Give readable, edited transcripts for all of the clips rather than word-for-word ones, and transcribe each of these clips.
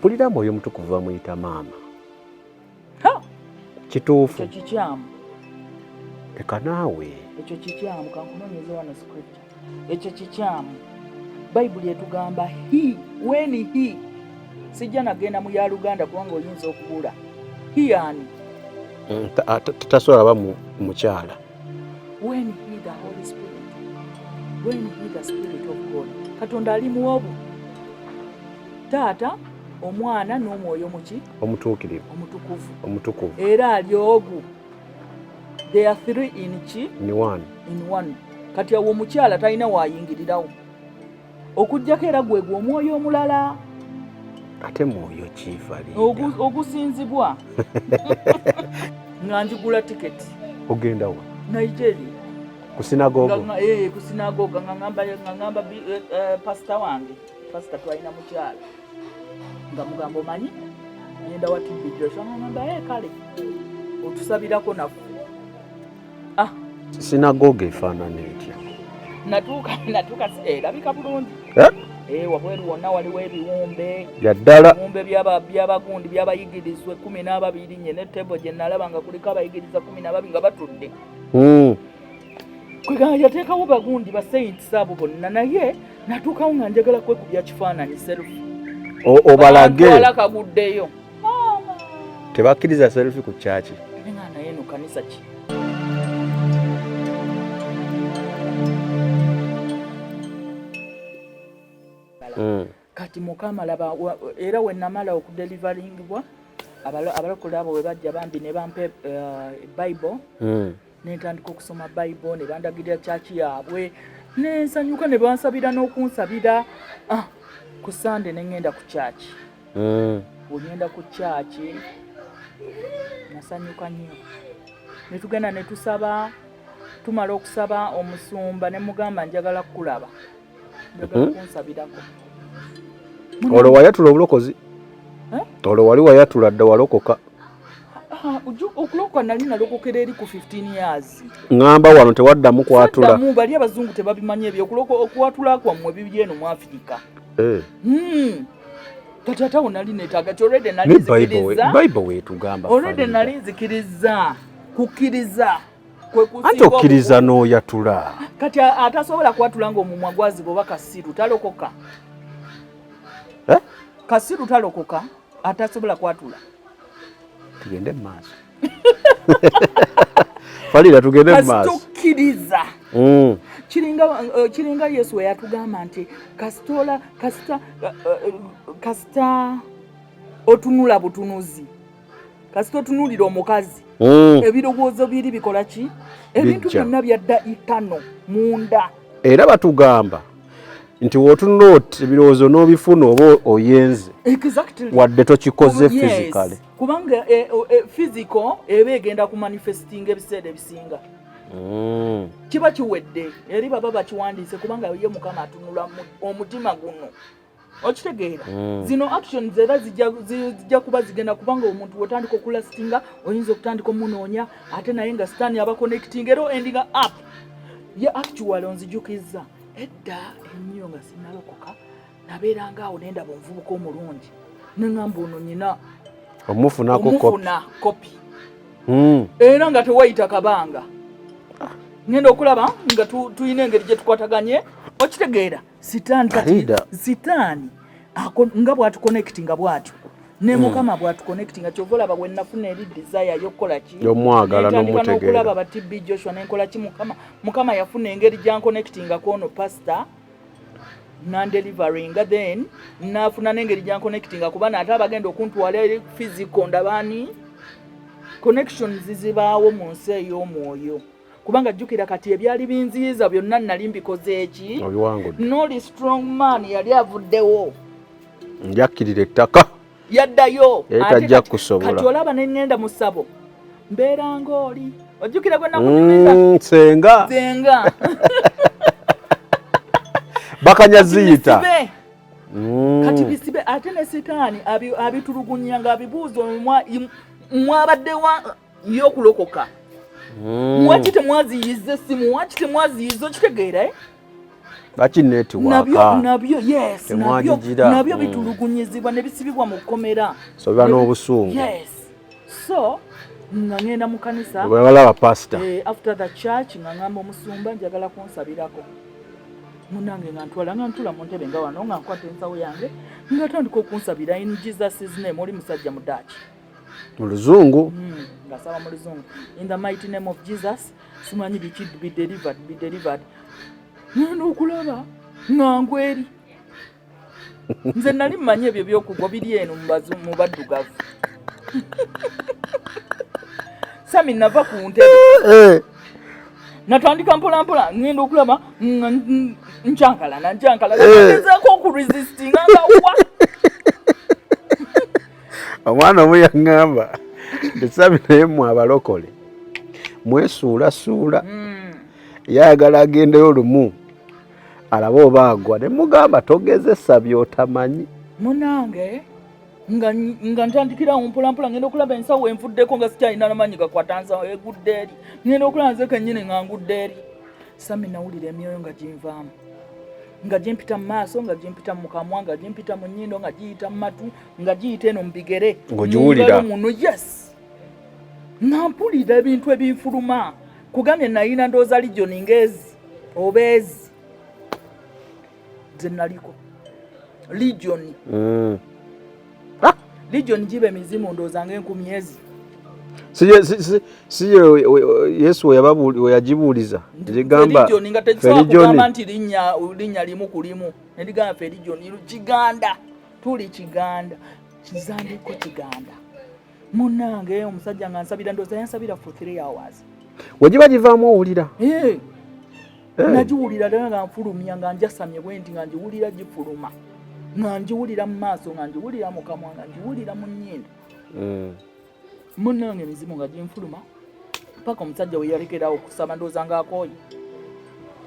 Mpulira Mwoyo Mutukuvu bamuyita maama. Kituufu. Ekyo kikyamu. Leka naawe. Ekyo kikyamu, kankunoonyeze wano scripture. Ekyo kikyamu. Bayibuli etugamba he, when he. Sijja nagenda mu ya Luganda kubanga oyinza okubula. He ani? Tasobola ba mukyala. When he the Holy Spirit. When he the Spirit of God. Katonda ali muwobu. Taata, Omwana n'Omwoyo muki? Omutuukirivu. Omutukuvu. Omutukuvu. Era ali ogu. They are three in ki? In one. In one. Kati awo omukyala talina waayingirirawo. Okuggyako era gwe gwe omwoyo omulala. Ate mwoyo ki Farida? Ogusinzibwa. Nga njigula tiketi. Ogenda wa? Nigeria. Ku sinagogo? Ku sinagoga nga ngamba pastor wange. Pastor twalina mukyala nga mugamba omanyi ngenda wa TB Joshua, ngamba kale otusabirako naffe. Sinagoga efaanana etya? Natuuka erabika bulungi. Wabweru wonna waliwo ebiwumbe. Bya ddala. Ebiwumbe by'abagundi by'abayigirizwa 12 nye ne table gye nalaba nga kuliko abayigiriza 12 nga batudde. Kwegamba yateekawo bagundi ba saints abo bonna, naye natuukawo nga njagala kwekubya kifaananyi selfie. Obalage. Bantwala kaguddeyo. Tebakkiriza selfie ku church. Nga naye no kanisa ki? Kati Mukama laba, era we namala okudeliveringibwa, abalokole abo we bajja bambi ne bampa Bible. Ne ntandika okusoma Bible, ne bandagirira church yaabwe, ne nsanyuka, ne bansabira n'okunsabira. Ku Sunday ne ŋŋenda ku church. Bwe ŋŋenda ku church, nasanyuka nnyo. Ne tugenda ne tusaba, tumala okusaba omusumba ne mugamba njagala kukulaba. Njagala kunsabirako. Olwo wayatula obulokozi? Olwo wali wayatula dda walokoka? Okulokoka nali nalokokera eri ku 15 years. Ŋŋamba wano tewaddamu kwatula. Saddamu, bali abazungu tebabimanyi ebyo, okwatula kwammwe biri eno mu Afirika. Kati ate awo nali neetaaga ki? Already nali Ne nzikiriza. Bible weetugamba Already Farida. nali nzikiriza. Kukkiriza. Kwe kusinga Anti okkiriza obukulu. n'oyatula. Kati atasobola kwatula ng'omumwa gwaziba oba kasiru talokoka. Kasiru talokoka, atasobola kwatula. Tugende mu maaso. Farida, tugende mu maaso. Kasitukkiriza. Kiringa Yesu we yatugamba nti kasita otunula butunuzi. Kasita otunuulira omukazi. Ebirowoozo biri bikola ki? Ebintu Bijja. byonna byadda itano munda. Era batugamba nti w'otunula oti ebirowoozo n'obifuna oba oyenze. Wadde tokikoze physically. Kubanga physical eba egenda ku manifesting ebiseera ebisinga. Kiba kiwedde eri baba bakiwandiise kubanga ye Mukama atunula omutima guno. Okitegeera? Zino actions era zijja kuba zigenda kubanga omuntu wotandika okulastinga oyinza okutandika omunoonya ate naye nga Sitaani aba connecting era ending up. Ye actually onzijukizza edda ennyo nga sinnalokoka nabeeranga awo ne ndaba omuvubuka omulungi ne ŋŋamba ono nnyina Omufunako kopi. Omufuna kopi. Era nga tewayita kabanga. Ngenda okulaba nga tulina engeri gye tukwataganye. Okitegeera? Sitaani kati, Farida. Sitaani nga bw'atuconnectinga bw'atyo. Ne Mukama bw'atuconnectinga, ky'ova olaba bwe nafuna eri desire y'okukola ki? Y'omwagala Nentandika n'omutegeera. n'okulaba ba TB Joshua ne nkola ki Mukama? Mukama yafuna engeri gy'anconnectinga kw'ono pastor nandeliveringa, then nafuna n'engeri gy'anconnectinga kuba ate abagenda okuntwala eri physical ndaba ani connections zibaawo mu nsi ey'omwoyo. Kubanga jjukira kati ebyali binziyiza byonna nali mbikoze eki? Obiwangudde. Noli strong man yali avuddewo. Njakkirira ettaka. Yaddayo. Yali Ate tajja kusobola. Kati olaba ne ŋŋenda mu ssabo. Mbeera ng'oli. Ojjukira gwe nakunyumiza? Senga. Senga. Bakanyaziyita. Kati bisibe. Kati bisibe ate ne Sitaani abitulugunya ng'abibuuza mwabadde wa y'okulokoka. Waki temwaziyiza essimu? Waki temwaziyiza? Okitegeera? Lwaki netiwaaka? Nabyo, yes, nabyo bitulugunyizibwa ne bisibibwa mu kkomera. So biba n'obusungu. Yes, so nga ngenda mu kanisa. Balaba pastor. After the church nga ngamba omusumba, "Njagala kunsabirako." Munange nga ntwala, nga ntula mu ntebe nga wano, nga nkwata ensawo yange, nga tandika okunsabira, "In Jesus' name." Oli musajja mu Dutch. Mu Luzungu? Ng'asaba mu Luzungu, "In the mighty name of Jesus," simanyi biki, "be delivered, be delivered." Ngenda okulaba nga ngwa eri. Nze nali mmanyi ebyo byokugwa biri eno mu baddugavu. Sami, nava ku ntebe. Natandika mpolampola, ngenda okulaba nga nkyankalana, nkyankalana. Ngezaako okuresistinga nga wa. Omwana omu yaŋŋamba nti, "Sami, naye mmwe abalokole mwesuulasuula." Yayagala agendeyo lumu alabe oba agwa. Ne mugamba, "Togezesa by'otamanyi." Munange, nga ntandikirawo mpolampola, ngenda okulaba ensawo envuddeko, nga sikyalina namaanyi gakwata nsawo, egudde eri. Ngenda okulaba nze kennyini nga ngudde eri. Sami, nawulira emyoyo nga ginvaamu, nga gimpita mu maaso, nga gimpita mu kamwa, nga gimpita mu nnyindo, nga giyita mu matu, nga giyita eno mu bigere. Ng'ogiwulira? Mu ngalo muno, yes, nga mpulira ebintu ebinfuluma. Kugambye nayina ndowooza legion ng'ezi oba ezi ze naliko legion. Legion giba emizimu ndowooza ng'enkumi ezi. Si ye Yesu we yagibuuliza gigamba? Legion nga tekisobola kugamba nti linnya limu ku limu, neligamba fe legion kiganda, tuli kiganda, kizandiko kiganda. Munange, omusajja nga nsabira, ndowooza yansabira for 3 hours. Wegiba givaamu owulira? Eh. Eh. Nagiwulira ddala nga nfulumya, nga njasamye bwe nti, nga ngiwulira gifuluma, nga ngiwulira mu maaso, nga ngiwulira mu kamwa, nga ngiwulira mu nnyindo. Munnange, emizimu nga ginfuluma paka omusajja we yalekerawo okusaba, ndowooza ng'akooye.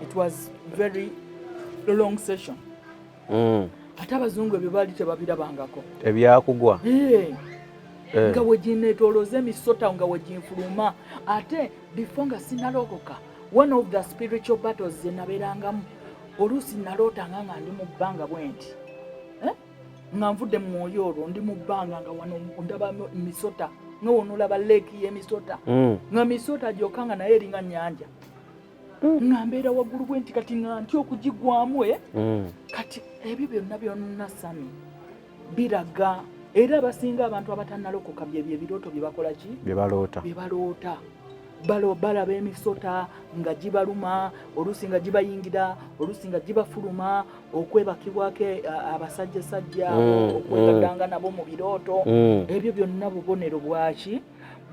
It was very long session. Ate abazungu ebyo baali tebabirabangako. Ebyakugwa? Eh. Eh. Nga wegineetoolooza emisota, nga weginfuluma. Ate before nga sinalokoka, one of the spiritual battles ze nabeerangamu, oluusi nalootanga nga ndi mu bbanga bwe nti, eh? Nga nvudde mu mwoyo olwo, ndi mu bbanga, nga wano ndaba misota, nga wonoolaba lake y'emisota. Nga misota gyokka, nga naye eringa nnyanja, nga mbeera waggulu bwe nti, kati nga ntya okugigwamu, eh? Kati ebyo byonna byonna, Sami, biraga era abasinga abantu abatannalokoka byebyo ebirooto bye bakola ki? Bye baloota. Bye baloota. Balaba emisota nga gibaluma, oluusi nga gibayingira, oluusi nga gibafuluma, okwebakibwako abasajjasajja abo, okwegaddanga nabo mu birooto. Ebyo byonna bubonero bwaki?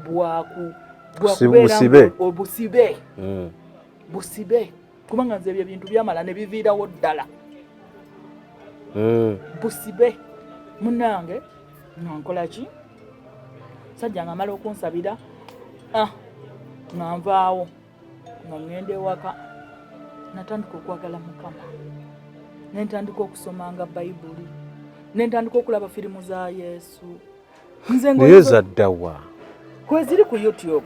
Bwakubeera Busibe. Obusibe. Busibe, kubanga nze ebyo ebintu byamala ne biviirawo ddala. Busibe. Munange, nga nkola ki? Sajja nga amala okunsabira, ah, nga nvaawo, nga ŋŋenda ewaka. Natandika okwagala Mukama, nentandika okusomanga Bayibuli, nentandika okulaba firimu za Yesu. Nze Naye zaddawa? Kweziri ku YouTube.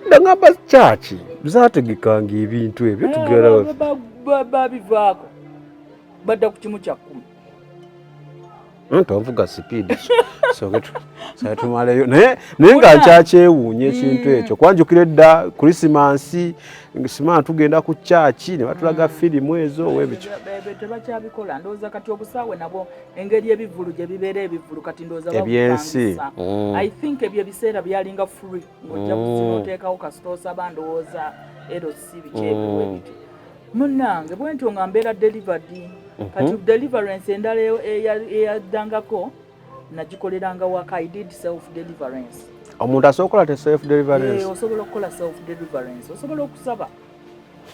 Ndangamba kyaki zategekanga ebintu ebyo tugera. Babivaako, badda ku 1/10. Tonvuga speed, soke tumaleyo. Naye nga nkyakyewuunya ekintu ekyo, kwanjukira edda Krisimansi simana tugenda ku kyaki ne batulaga firimu ezo webityo. Tebakyabikola ndowooza kati. Obusaawe nabwo, engeri ebivulu gye bibeera ebivulu kati, ndowooza Ebyensi. babupangisa. I think ebyo ebiseera byalinga free, ng'ojja kusinoteekawo kasita osaba, ndowooza ero si biki ebyo bwe bityo. Munnange, bwe ntyo nga mbeera delivered. Kati deliverance endala eyaddangako nagikoleranga waka. I did self deliverance. Omuntu asobola okukola te self deliverance? Eh, osobola okukola self deliverance. Osobola okusaba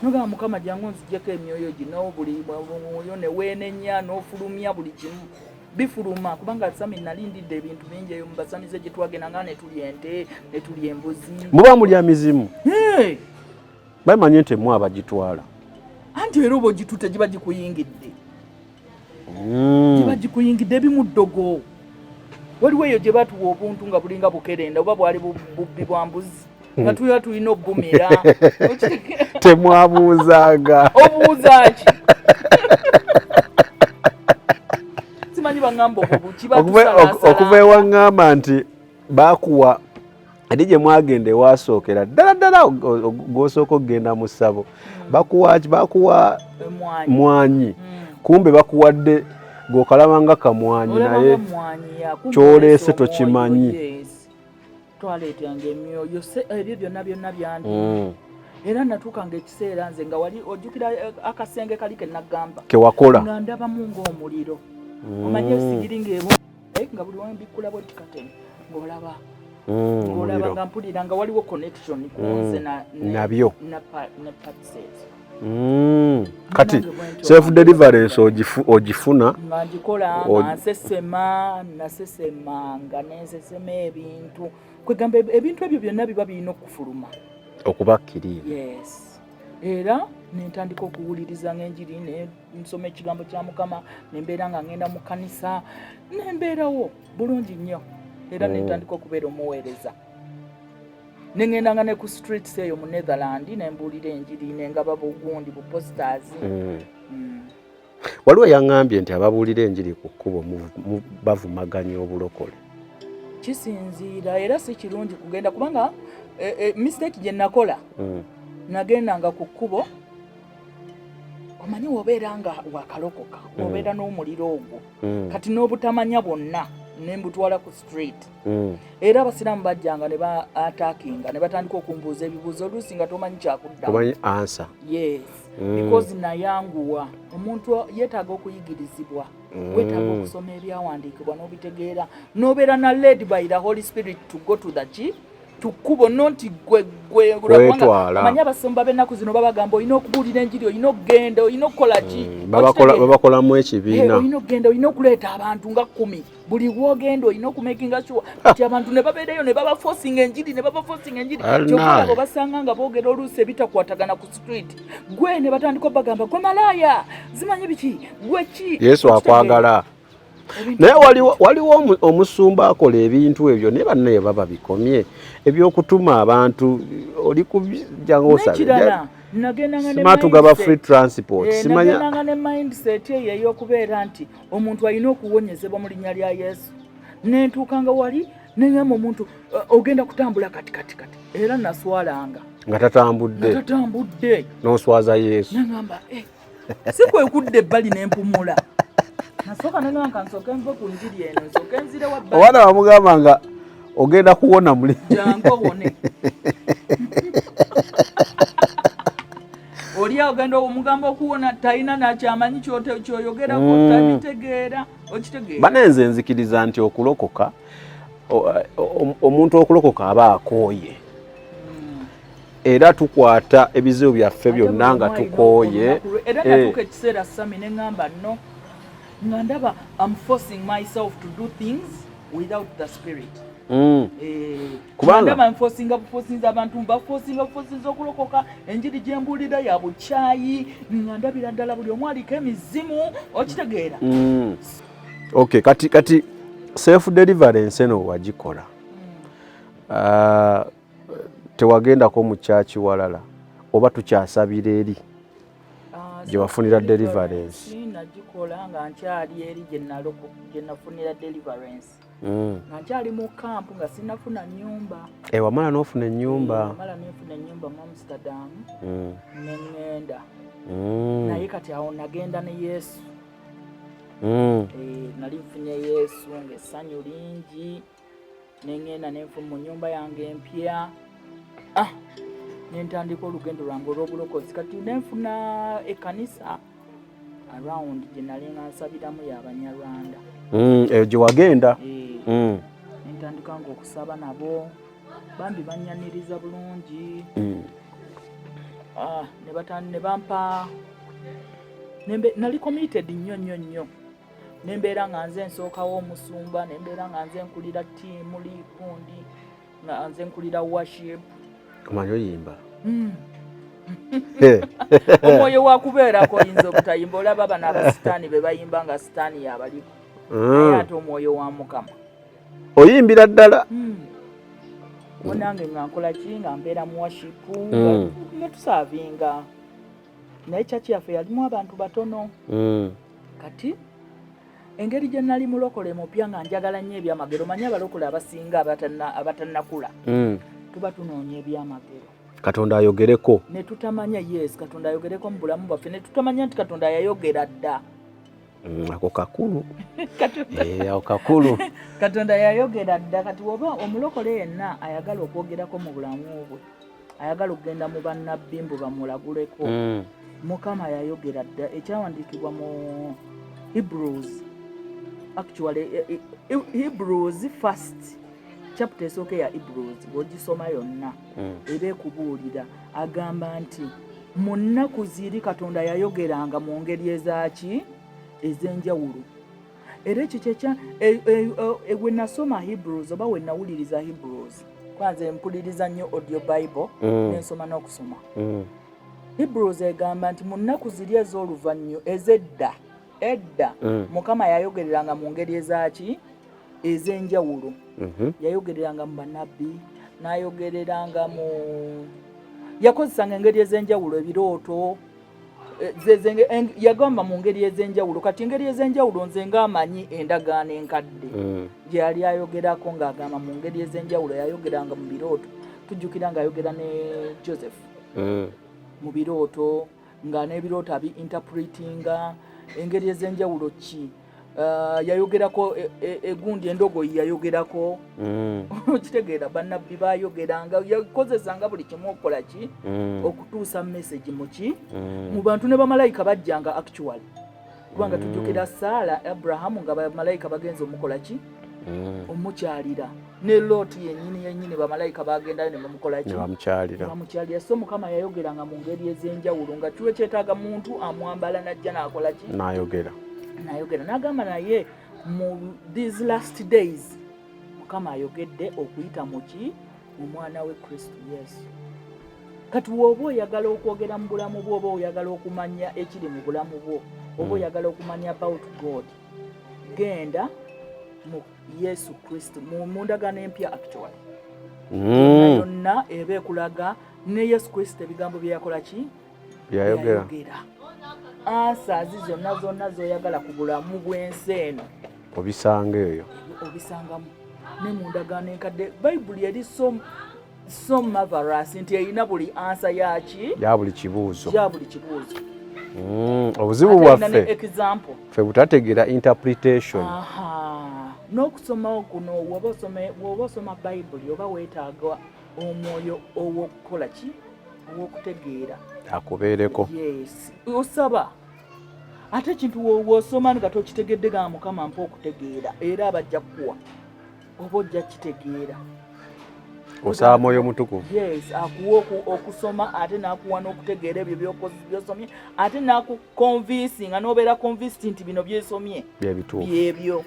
nogamba, "Mukama, jangu nzijjeko emyoyo gino." Buli mwoyo ne weenenya n'ofulumya buli kimu, bifuluma. Kubanga Sami, nali ndidde ebintu bingi eyo mu basamize gye twagenda, nga ne tulya ente, ne tulya embuzi. Muba mulya mizimu? Hey! Bamanye nti emu abagitwala. Anti era oba ogitutte, giba gikuyingidde. Giba gikuyingidde, ebimuddogo. Waliwo eyo gye batuwa obuntu nga bulinga bukerenda, oba bwali bubbi bwa mbuzi. Nga tuba tulina okugumira. Temwabuuzanga. Obuuza ki? Simanyi baŋŋamba obwo. Okuva ewaŋŋamba nti bakuwa eri gye mwagenda ewasookera ddala ddala, gw'osooka okugenda mu ssabo, bakuwa bakuwa mwanyi, kumbe bakuwadde gwokalaba nga kamwanyi, naye kyoleese tokimanyi. Twaleetanga emyoyo, ebyo byonna byonna byandi. Era natuukanga ekiseera nze nga wali ojjukira akasenge kali ke naggamba kewakola nga ndabamu ng'omuliro. Omanyi esigiri ng'ebu nga buli wembikkula bwe tikatene ng'olaba ng'olaba nga mpulira nga waliwo connection ku nze nabyo. Ne parts ezo. Kati self deliverance ogifuna? Nga ngikola, nga nsesema, nasesemanga nensesema ebintu, kwegamba ebintu ebyo byonna biba birina okufuluma. Okuba clean. Yes, era nentandika okuwuliriza ng'enjiri, nsoma ekigambo kya Mukama, nembeera nga ngenda mu kanisa, nembeerawo bulungi nnyo era nentandika okubeera omuweereza, neŋŋendanga ne ku streets eyo mu Netherland, nembuulira enjiri, nengaba bugundi bu posters. Waliwo yaŋŋambye nti ababuulira enjiri ku kkubo bavumaganya obulokole. Kisinziira, era si kirungi kugenda kubanga mistake gye nakola, nagendanga ku kkubo, omanyi wobeera nga wakalokoka, wobeera n'omuliro ogwo, kati n'obutamanya bwonna nembutwala ku street. Era abasiraamu bajjanga ne ba attackinga ne batandika okumbuuza ebibuuzo, oluusi nga tomanyi kyakuddamu. Tomanyi answer. Yes, because nayanguwa. Omuntu yeetaaga okuyigirizibwa, weetaaga okusoma ebyawandiikibwa n'obitegeera, n'obeera na led by the Holy Spirit to go to the ki to kkubo, nonti gwe gwe. Kwetwala. Manyi abasumba b'ennaku zino babagamba olina okubuulira enjiri, olina okugenda, olina okukola ki. Babakolamu ekibiina. Olina okugenda, olina okuleeta abantu nga 10 buli wogenda, olina okumakinga sure nti abantu ne babeereyo, ne babaforcinga enjiri, ne babaforcinga enjiri. Kyokka abo basanga nga boogera oluusi ebitakwatagana ku street, gwe ne batandika obagamba, "Gwe malaaya, zimanyi biki, gwe ki." Yesu akwagala. Naye waliwo omusumba akola ebintu ebyo, naye bannaye baba bikomye ebyokutuma abantu oli kujangu. Tugaba free transport. Simanya nagendanga ne mindset eyo ey'okubeera nti omuntu alina okuwonyezebwa mu linnya lya Yesu, nentuukanga wali neŋamba omuntu, "Ogenda kutambula kati kati kati," era naswalanga. Nga tatambudde. Nga tatambudde. Noswaza Yesu. Neŋamba, eh, si kwe kudda ebbali nempumula, nasooka neŋamba nsooke nve ku njiri eno, nsooke nzire wabbali. Obaana bamugamba nga ogenda kuwona muli. Jangu owone. Oli ogenda omugamba okuwona, talina nakyamanyi kyoyogerako, tabitegeera, okitegeera? Banenze nzikiriza nti okulokoka, omuntu okulokoka aba akooye, era tukwata ebizibu byaffe byonna nga tukooye. Era natuuka ekiseera, Sami, neŋŋamba no, nga ndaba am forcing myself to do things without the Spirit. Kubanga ndaba nforcinga buforcinza abantu, mbaforcinga buforcinza okulokoka, enjiri gyembuulira ya bukyayi, nga ndabira ddala buli omu aliko emizimu, okitegeera? Okay, kati self deliverance eno wagikola, tewagendako mu kyaki walala oba tukyasabira eri gye wafunira deliverance? Nagikola nga nkyali eri gye nafunira deliverance, nga nkyali mu kampu, nga sinafuna nyumba. E, wamala n'ofuna ennyumba? Mala nenfuna ennyumba mu Amsterdam, neŋŋenda. Naye kati awo nagenda ne Yesu. Nali nfunye Yesu ng'essanyu lingi, neŋŋenda nenfu mu nyumba yange empya, nentandika olugendo lwange olw'obulokozi. Kati nenfuna ekkanisa around gye nali nga nsabiramu y'Abanyarwanda. Eyo gye wagenda? Eh, nentandika nga okusaba nabo, bambi banyaniriza bulungi. Ne bampa nali committed nnyo nnyo nnyo, nembeera nga nze nsookawo omusumba, nembeera nga nze nkulira ttiimu ligundi, nga nze nkulira worship. Omanyi oyimba? Omwoyo wakubeerako oyinza obutayimba. Olaba bano abasitaani be bayimba nga sitaani yabaliko, naye ate omwoyo wa Mukama. Oyimbira ddala? Munange nga nkola ki, nga mbeera mu worship, nga tuservinga, naye church yaffe yalimu abantu batono. Kati engeri gye nali mulokole mupya, nga njagala nnyo ebyamagero. Manyi abalokole abasinga abatannakula tuba tunoonya ebyamagero. Katonda ayogereko. Ne tutamanya, yes, Katonda ayogereko mu bulamu bwaffe, ne tutamanya nti Katonda yayogera dda. Ako kakulu. Eh, ako kakulu. Katonda yayogera dda. Kati woba omulokole yenna ayagala okwogerako mu bulamu bwe, ayagala okugenda mu bannabbi mbu bamulaguleko, Mukama yayogera dda. Ekyawandiikibwa mu Hebrews, actually Hebrews first chapter esooka eya Hebrews, bw'ogisoma yonna, eba ekubuulira. Agamba nti mu nnaku ziri Katonda yayogeranga mu ngeri ezaaki? Ez'enjawulo. Era ekyo kyekya we nasoma Hebrews oba we nawuliriza Hebrews, kwanze mpuliriza nnyo audio Bible, nensoma n'okusoma. Hebrews egamba nti mu nnaku ziri ez'oluvannyuma, ez'edda edda, Mukama yayogereranga mu ngeri ezaaki? Ez'enjawulo. Yayogereranga mu bannabbi, n'ayogereranga mu, yakozesanga engeri ez'enjawulo, ebirooto, yagamba mu ngeri ez'enjawulo. Kati engeri ez'enjawulo, nze ng'amanyi endagaano enkadde, gye yali ayogerako ng'agamba mu ngeri ez'enjawulo yayogeranga mu birooto. Tujjukira ng'ayogera ne Joseph mu birooto, nga n'ebirooto abi interpretinga engeri ez'enjawulo ki. Yayogerako egundi endogoyi yayogerako. Okitegeera? Bannabbi bayogeranga, yakozesanga buli kimu okukola ki? Okutuusa message muki? Mu bantu. Ne bamalayika bajjanga actually, kubanga tujjukira Saala, Abrahamu, nga bamalayika bagenza omukola ki? Omukyalira. Ne Lot yennyini yennyini bamalayika bagendayo ne bamukola ki? Ne bamukyalira. Bamukyalira. So Mukama yayogeranga mu ngeri ez'enjawulo, nga kiwe kyetaaga muntu amwambala najja n'akola ki? N'ayogera. Nayogera n'agamba, naye mu these last days Mukama ayogedde okuyita mu ki? Mu mwana we Kristo Yesu. Kati woba oyagala okwogera mu bulamu bwo, oba oyagala okumanya ekiri mu bulamu bwo, oba oyagala okumanya about God, genda mu Yesu Kristo, mu ndagaano empya actually. Yonna eba ekulaga ne Yesu Kristo, ebigambo bye yakola ki? Byayogera. Byayogera. Answers zonna zonna z'oyagala ku bulamu bw'ensi eno, obisanga eyo. Obisangamu ne mu ndagaano enkadde. Bayibuli eri so so marvelous nti erina buli answer yaki? Ya buli kibuuzo. Ya buli kibuuzo. Obuzibu Ate erina ne bwaffe example. Ffe butategeera interpretation. Aha, n'okusoma kuno, woba osoma Bayibuli, oba weetaaga omwoyo ow'okukola ki? Ow'okutegeera. Akubeereko. Yes, osaba. Ate ekintu w'osoma nga tokitegedde, ga Mukama, mpa okutegeera, era abajja kukuwa, oba ojja kitegeera. Osaba Mwoyo Mutukuvu. Yes, akuwa okusoma, ate n'akuwa n'okutegeera ebyo by'osomye, ate n'akuconvincinga n'obeera convinced nti bino byesomye byebituufu. Byebyo,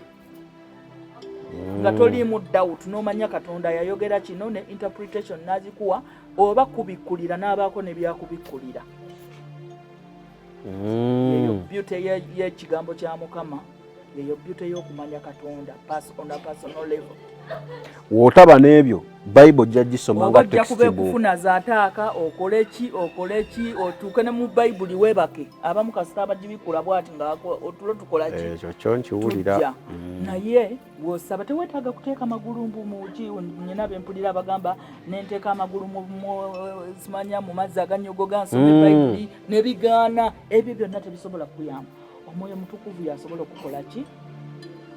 nga toliimu doubt, n'omanya Katonda yayogera kino, ne interpretation n'agikuwa oba kubikkulira, n'abaako ne byakubikkulira. Eyo beauty y'ekigambo kya Mukama, eyo beauty y'okumanya Katonda on a personal level. W'otaba n'ebyo, Bayibuli ojja gisoma oba nga ojja kuba textbook. Ekufuna zaataaka, okole ki, okole ki, otuuke ne mu Bayibuli weebake. Abamu kasita abagibikula bwati nga otulo tukola ki? Ekyo kyo nkiwulira. Tujja. Naye bw'osaba teweetaaga kuteeka magulu mbu muki. Nyina bempulira abagamba, nenteeka amagulu simanya mu mazzi aganyogoga nsome Bayibuli ne bigaana. Ebyo byonna tebisobola kukuyamba. Omwoyo Mutukuvu yasobola okukola ki?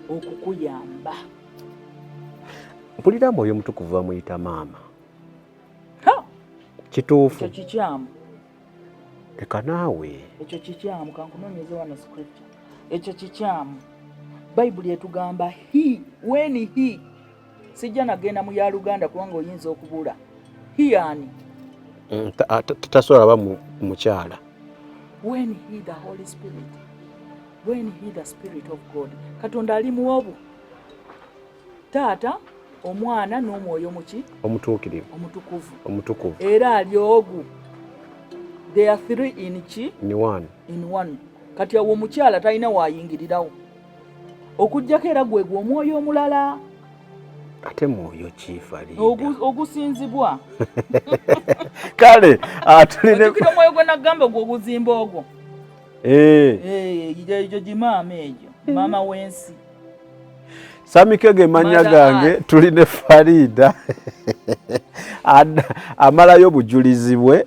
Okukuyamba. Mpulira Mwoyo Mutukuvu bamuyita maama. Ha! Kituufu? Ekyo kikyamu. Leka naawe. Ekyo kikyamu. Kankunoonyeze wano scripture. Ekyo kikyamu. Bayibuli etugamba he, when he, sijja nagenda mu ya Luganda kubanga oyinza okubula. He ani? Tasobola ba mukyala. When he, the Holy Spirit, when he, the Spirit of God. Katonda ali muobu, Taata, Omwana n'Omwoyo muki? Omutuukirivu. Omutukuvu. Omutukuvu. Era ali ogu. They are three in ki? Ni one. In one. Kati awo omukyala talina waayingirirawo, okugjako era gwe gwe omwoyo omulala. Ate mwoyo ki, Farida? Ogusinzibwa. Kale tuline Ojjukira omwoyo gwe nagamba gwe oguzimba ogwo? Eh. Eh, egyo gimaama, egyo maama w'ensi. Samike ge mannya Mother gange. Earth. Tuli ne Farida. Amalayo obujulizi bwe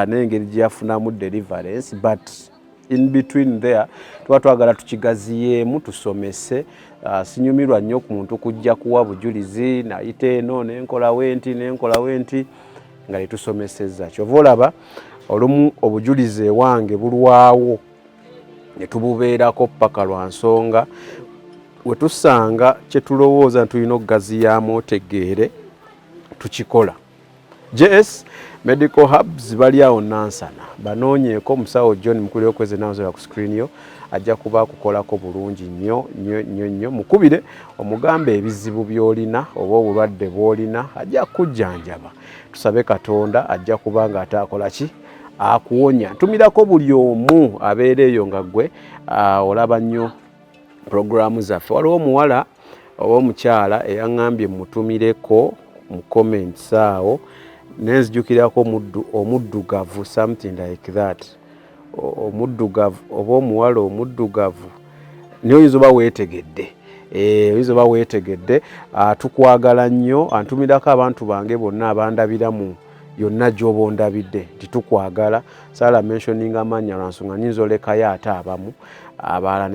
n'engeri gye yafunamu deliverance, but in between there tuba twagala tukigaziyeemu, tusomese. Sinyumirwa nnyo ku muntu kujja kuwa bujulizi nayita eno nenkolawo enti nenkolawo enti nga tetusomesezza. Kyova olaba olumu obujulizi ewange bulwawo ne tububeerako paka lwa nsonga we tusanga kye tulowooza nti tulina okugaziyaamu otegeere tukikola. JS Medical Hubs bali awo Nansana, banoonyeeko omusawo John Mukuli okweze nazola ku screen yo, ajja kuba akukolako bulungi nnyo nnyo nnyo nnyo. Mukubire omugambe ebizibu by'olina oba obulwadde bw'olina, ajja kukujjanjaba. Tusabe Katonda ajja kuba nga ate akola ki, akuwonya. Ntumirako buli omu abeera eyo nga ggwe olaba nnyo puroguramu zaffe. Waliwo omuwala oba omukyala eyaŋŋambye mutumireko mu comments awo, nenzijukirako omuddugavu, something like that, omuddugavu oba omuwala omuddugavu, naye oyinza oba weetegedde. Oyinza oba weetegedde. Tukwagala nnyo. Antumirako abantu bange bonna abandabira mu yonna gy'oba ondabidde nti tukwagala. Saala mentioninga amannya lwansonga nyinza olekayo ate abamu abalala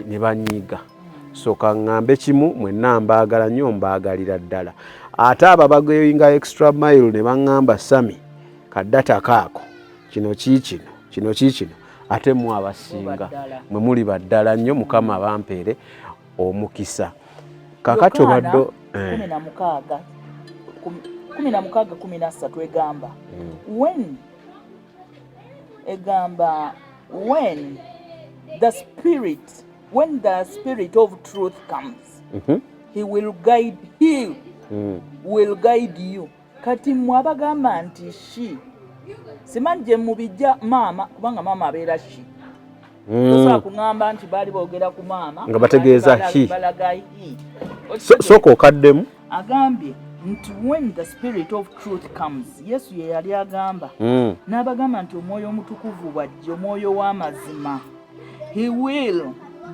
ne banyiiga. So kaŋŋambe kimu, mwenna mbaagala nnyo, mbaagalira ddala. Ate abo abagoinga extra mile ne baŋŋamba, "Sami, kaddata kaako kino kiikino, kino kiikino," ate mu abasinga mwe muli baddala nnyo. Mukama bampeere omukisa. Kakati obadde 16:16 egamba when egamba when the spirit of truth comes, he will guide, he will guide you. Kati mmwe abagamba nti she, simanyi gye mubijja maama, kubanga maama abeera she. Tosobola kuŋŋamba nti baali boogera ku maama nga bategeeza he. Balaga he. Sooka okaddemu. Agambye nti when the spirit of truth comes, Yesu ye yali agamba n'abagamba nti omwoyo omutukuvu bw'ajja, omwoyo w'amazima, he will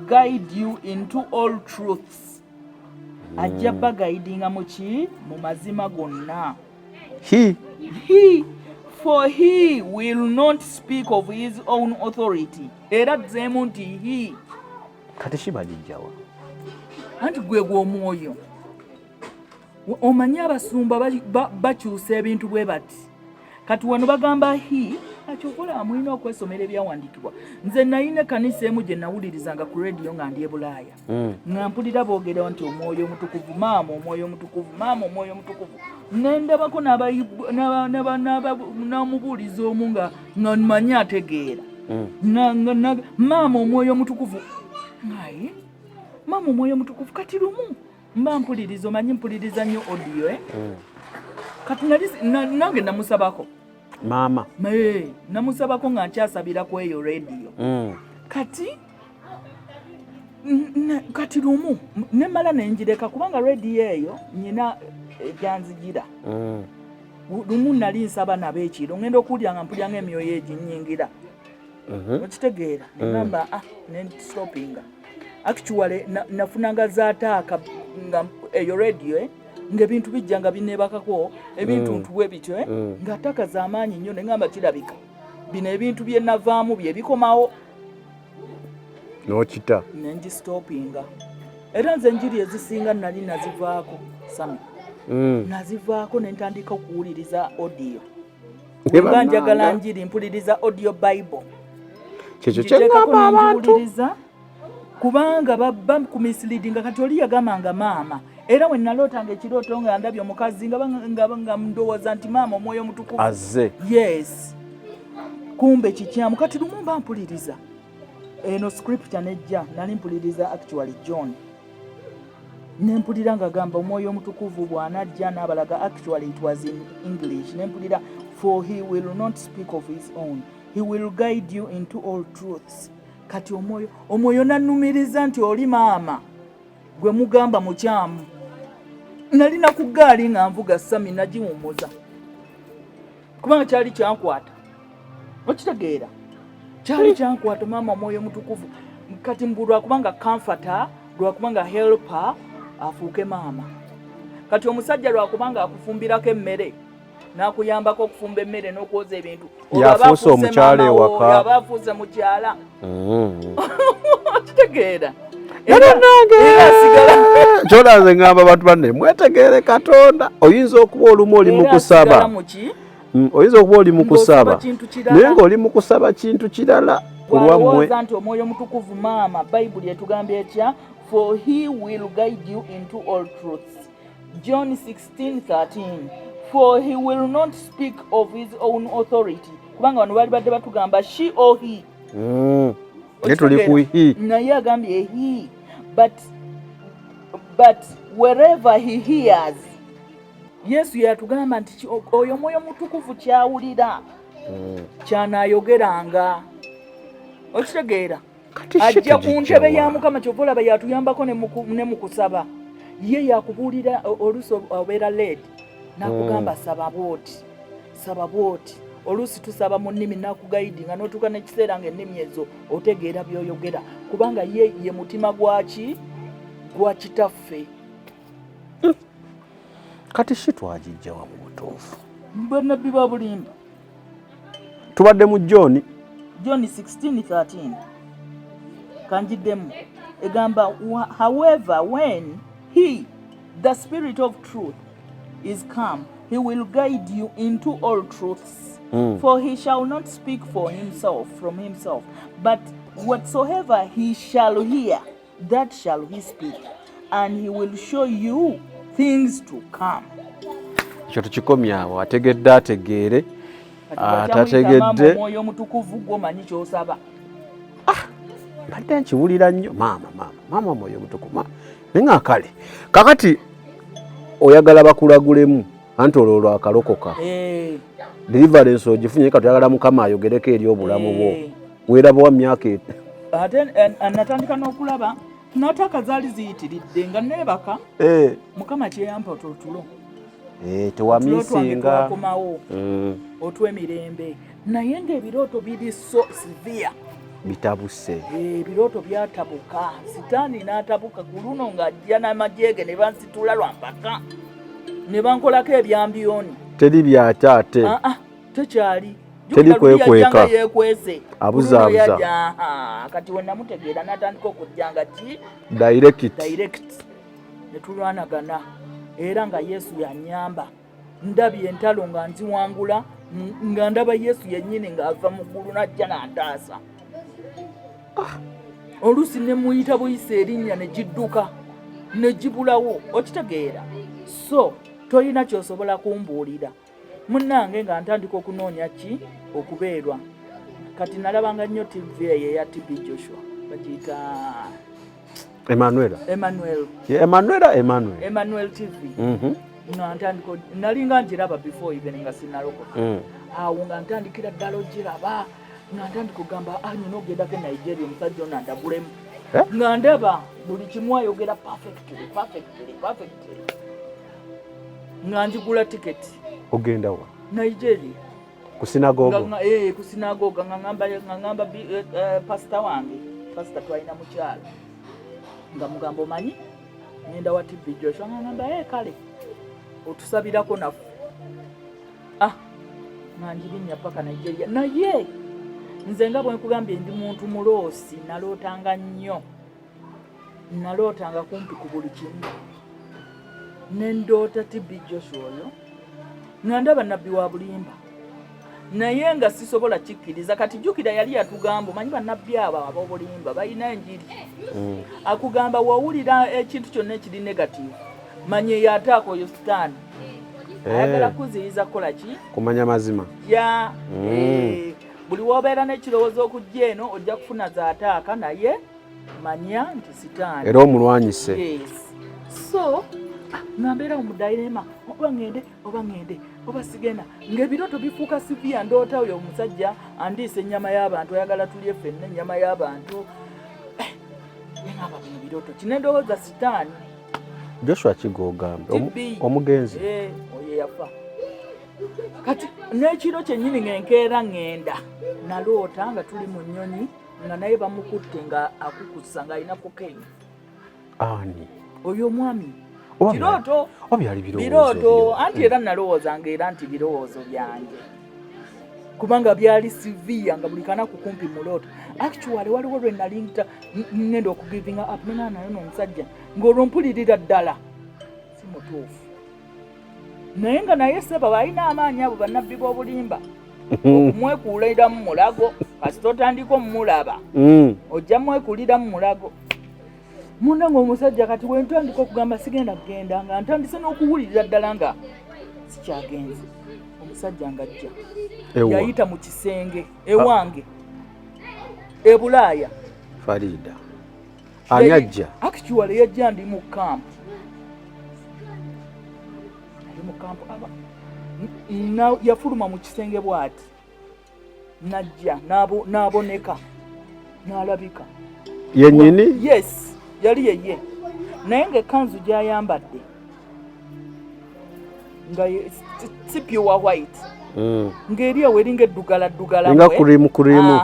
guide you into all truths. Ajja baguidinga mu ki? Mu mazima gonna. He. He, for he will not speak of his own authority. Era dzeemu nti he. Kati she bagijjawa? Anti gwe gw'omwoyo. Omanyi abasumba bakyusa ebintu bwe bati. Kati wano bagamba he. Akyokola mulina okwesomera ebyawandiikibwa. Nze nayina ekkanisa emu gye nawulirizanga ku rediyo nga ndi e Bulaaya, nga mpulira boogera nti omwoyo omutukuvu, maama omwoyo omutukuvu, maama omwoyo omutukuvu. Nendabako n'omubuulizi omu nga manyi ategeera. Maama omwoyo omutukuvu, naye maama omwoyo omutukuvu. Kati lumu mba mpuliriza, omanyi mpuliriza nnyo audio, eh? Kati nali nange namusabako. Maama. Namusabako nga nkyasabira ku eyo rediyo. Kati kati lumu nemala nenjireka kubanga rediyo eyo nyina egyanzigira. Lumu nali nsaba nabo ekiro, ngenda okuwulira nga mpulira nga emyoyo eginyingira. Okitegeera? Negamba, ah, nestopinga. Actually nafunanga zaataaka nga eyo radio, eh, ng'ebintu bijja nga binebakako ebintu ntu bwe bityo, eh, nga attack z'amaanyi nnyo. Neŋŋamba kirabika bino ebintu bye navaamu bye bikomawo. N'okita. Nengistoppinga. Era nze enjiri ezisinga nali nazivaako, Sami. Nazivaako nentandika okuwuliriza audio. Ne nga njagala bannanga. Njiri mpuliriza audio Bible. Kyekyo Ngiteekako kyeŋŋamba abantu. nenjiwuliriza kubanga baba ku misleadinga. Kati oli yagamba nga maama, era we nalootanga ekirooto nga ndabye omukazi nga ndowooza nti maama omwoyo omutukuvu azze. Yes, kumbe kikyamu. Kati lumu mba mpuliriza eno scripture nejja, nali mpuliriza actually John, nempulira nga gamba omwoyo omutukuvu bw'anajja n'abalaga. Actually it was in English. Nempulira, "For he will not speak of his own, he will guide you into all truths." Kati omwoyo nannumiriza nti oli maama gwe mugamba mukyamu. Nalina ku ggaali nga nvuga sami, nagiwummuza kubanga kyali kyankwata. Okitegeera? Kyali kyankwata, maama Omwoyo Mutukuvu. Kati mbu lwakubanga comforter, lwakubanga helper, afuuke maama. Kati omusajja lwakubanga akufumbirako emmere, n'akuyambako okufumba emmere n'okwoza ebintu, olwo aba Yafuuse afuuse omukyala maama wo, ewaka. Yaba afuuse mukyala. Okitegeera? Nange Era asigala kyolanze ngamba bantu banne, mwetegeere Katonda. Oyinza okuba olumu oli mu Era asigala kusaba muki? Oyinza okuba oli mu Ng'osaba kusaba kintu kirala. naye ng'oli mu kusaba kintu kirala ku lwammwe. Walowooza nti Omwoyo Mutukuvu maama. Bayibuli etugambye etya? "For he will guide you into all truths," John 16:13. "For he will not speak of his own authority," kubanga bano baali badde batugamba she or he. Naye tuli ku he. Naye agambye he, but wherever he hears. Yesu yatugamba nti oyo Omwoyo Mutukuvu kyawulira kyanayogeranga. Okitegeera? Kati she Ajja ku tugijja ntebe ya wa? Mukama. Kyova olaba yatuyambako ne mu kusaba. Ye yakubuulira oluusi obeera led nakugamba, "Saba bwoti, saba bwoti." Oluusi tusaba mu nnimi, nakuguidinga n'otuuka n'ekiseera nga ennimi ezo otegeera by'oyogera, kubanga ye ye mutima gwaki? Gwa Kitaffe. Kati she twagijja wa mu butuufu? Bannabbi ba bulimba. Tubadde mu John. John 16:13. Kanjiddemu. Egamba, "However, when he, the Spirit of truth, is come, he will guide you into all truths. For he shall not speak for himself, from himself, but whatsoever he shall hear, that shall he speak, and he will show you things to come." Ekyo tukikomyawo. Ategedde ategeere. Kati bw'akyamuyita Atategedde. Maama Omwoyo Omutukuvu, gw'omanyi ky'osaba. Mbadde nkiwulira nnyo, maama, maama, maama Mwoyo Mutukuvu, naye nga kale kakati oyagala bakulagulemu, anti olwo lwakalokoka. Deliverance ogifunye, kati oyagala Mukama ayogereko eri obulamu bwo. Weeraba wa myaka Ate natandika n'okulaba nataka zaali ziyitiridde nga neebaka. Mukama kyeyampa otulo, otulo twange Tewamisinga. Twakomawo otw'emirembe, naye ng'ebirooto biri so severe. Bitabuse. Ebirooto byatabuka, Sitaani n'atabuka ku luno ng'ajja n'amagye ge ne bansitula lwampaka ne bankolako ebyambyoni. Teri byate ate. Ah, ah, tekyali. Teri Jjukira luli kwekweka. yajja nga yeekwese. Abuzaabuza. Ku luno yajja, aha, kati we namutegeera n'atandika okujja nga ki? Direct. Direct, ne tulwanagana, era nga Yesu yanyamba. Ndabye entalo nga nziwangula, nga ndaba Yesu yennyini ng'ava mu ggulu n'ajja n'antaasa. Oluusi ne muyita buyisa erinnya ne gidduka ne gibulawo. Okitegeera? So tolina ky'osobola kumbuulira, munnange. Nga ntandika okunoonya ki? Okubeerwa. Kati nalabanga nnyo TV eyo eya TB Joshua, bagiyita Emanuela. Emmanuel. Ye Emanuela, Emmanuel. Emmanuel TV. Nga ntandika, nalinga ngiraba before even nga sinalokoka. Awo nga ntandikira ddala ogiraba, nga ntandika okugamba, "Ah, nina okugendako e Nigeria, omusajja ono andagulemu." Eh? Nga ndaba buli kimu ayogera perfectly, perfectly, perfectly. Nga njigula tiketi. Ogenda wa? Nigeria. Ku sinagogo? Ku sinagoga. Nga ngamba pasita wange, pasita twalina mukyalo, nga mugamba, "Omanyi ngenda wa TB Joshua." Nga ngamba, "Kale otusabirako naffe." Ah, nga njirinnya paka Nigeria. Naye nze nga bwe nkugambye, ndi muntu muloosi. Nalootanga nnyo, nalootanga kumpi ku buli kimu. Nendoota TB Joshua oyo, nga ndaba nabbi wa bulimba, naye nga sisobola kikkiriza. Kati jjukira yali yatugamba, omanyi bannabbi abo ab'obulimba balina enjiri. Akugamba wawulira ekintu kyonna ekiri negative, manye eyo ataaka, oyo Sitaani ayagala kuziyiza kukola ki? Kumanya mazima. Ya. Buli wobeera n'ekirowoozo okujja eno, ojja kufuna zaataaka, naye manya nti Sitaani. Era omulwanyise. Yes. So nga mbeerawo mu dilemma, oba ŋŋende, oba ŋŋende, oba sigenda, ng'ebirooto bifuuka severe. Ndoota oyo omusajja andiisa ennyama y'abantu, ayagala tulye ffenna ennyama y'abantu. Neŋamba, "Bino birooto ki?" Nendowooza Sitaani. Joshua Kigogambe omugenzi eh, oyo yafa. Kati n'ekiro kyennyini ng'enkeera ŋŋenda, naloota nga tuli mu nnyonyi, nga naye bamukutte nga akukusa, ng'alina cocaine. Ani? Oyo omwami. Kirooto. Oba byali birooto. Anti era nalowoozanga era nti birowoozo byange, kubanga byali severe, nga buli kanaku kumpi muloota. Actually, waliwo lwe nali ngenda okugivinga up, nena naye n'omusajja ng'olwo mpulirira ddala si mutuufu, naye nga naye seba balina amaanyi abo bannabbi b'obulimba okumwekuuliramu mulago. Kasita otandika omulaba, ojja mwekuliramu mulago munda ngaomusajja. Kati wentandika okugamba sigenda kugenda, nga ntandise n'okuwulirira ddala nga sikyagenze, omusajja nga ajja. Yayita mu kisenge ewange e Bulaaya. Farida, ani ajja? Actually, yajja ndi mu camp, ali mu camp aba yafuluma mu kisenge bw'ati, najja n'aboneka, n'alabika. Yennyini? Yes, yali yeye, naye ng'ekkanzu gy'ayambadde nga si pure white, ng'eri awo eringa eddugala ddugala. Nga cream cream.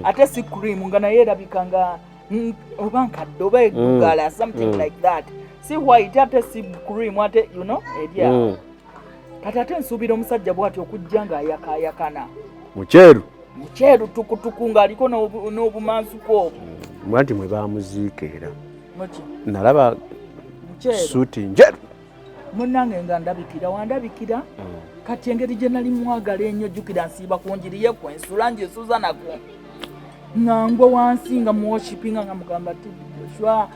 Ate si cream, nga naye erabika nga oba nkadde oba eddugala, something like that. Si white ate si cream ate, eri awo. Kati ate nsuubira omusajja bw'ati okujja ng'ayakaayakana. Mukyeru. Mukyeru tukutuku, ng'aliko n'obumansuko obwo. Mwa nti mwe bamuziika era. Muki? Nalaba. Mukyeru. Suuti njeru. Munnange, nga ndabikira wandabikira. Kati engeri gye nali mwagala ennyo, jjukira nsiiba ku njiri ye kwensula njesuza nako, nga ngwa wansi nga muworshipinga, nga mugamba ti, "Joshua,"